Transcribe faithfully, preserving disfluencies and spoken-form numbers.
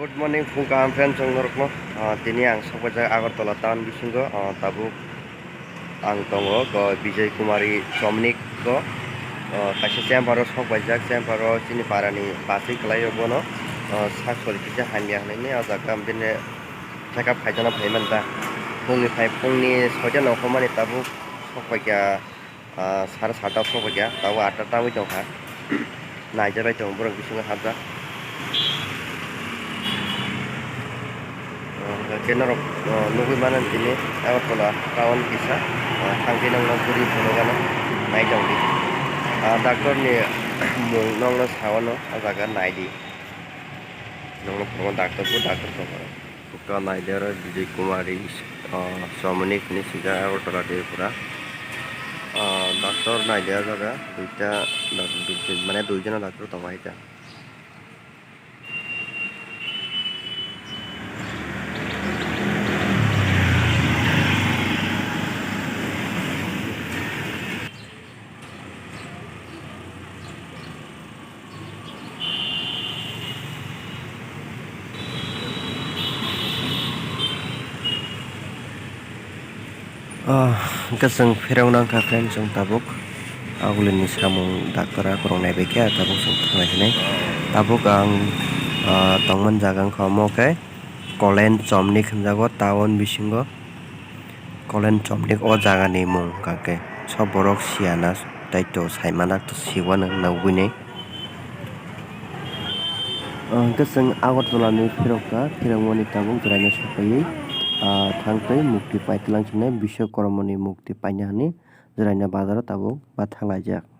Good morning, phung kaham friends, chwng norokno. Ah, tini ang sokphaijak Agartala town bisingo, ah, tabuk ang tongo, go Bijay Kumari Chomnik go, ah, kaisa chamber o sokphaijak, chamber o chini parani bachwi kwlaio bono, ah, sak sori kisa hamya hwnwi o jaga bini check up khaijana phaiman da. Phungni phai, phungni soita nongkhormani tabuk sokphaikha. Ah, sare sata o sokphaikha, tabuk atta ta wngwi tongkha. Naijaklai tongo borok bisingo hapjak. Ah, hwnkhe norok, ah, nugwi mano tini Agartala town kisa, ah, thangwi nokno bwrwi phunukgano nai tongdi. Ah, doctor ni mung nokno sao no, o jaga naidi. Nokno phunukgo doctor, bo doctor tongkha. Buka naidi oro Bijay Kumari, ah, Chomnik hinwi swijak Agartala Tripura. Ah, doctor naidi o jaga duita, mane duijon doctor tongo hai ta. Ah, hwnkhe chwng pherok nangkha friend, chwng tabuk agulini samung doctor a kwrwng naibaikhe, tabuk chwng thanglai hinwi. Tabuk ang, ah, tongmani jaga wngkha omo khe Kolen Chomnik hwnjago town bisingo. Kolen Chomnik o jagani mung hwnkha khe sob borok siyana tei to saimana to siwano nugwini. Ah, hwnkhe chwng Agartala ni phirokha, phirokmani tabuk jwraino sokpaiwi, ah, thangtwi mukti paitwlang sinai Biswakarmani mukti paina hwnwi jwraino bazaro tabuk ba thanglaijak.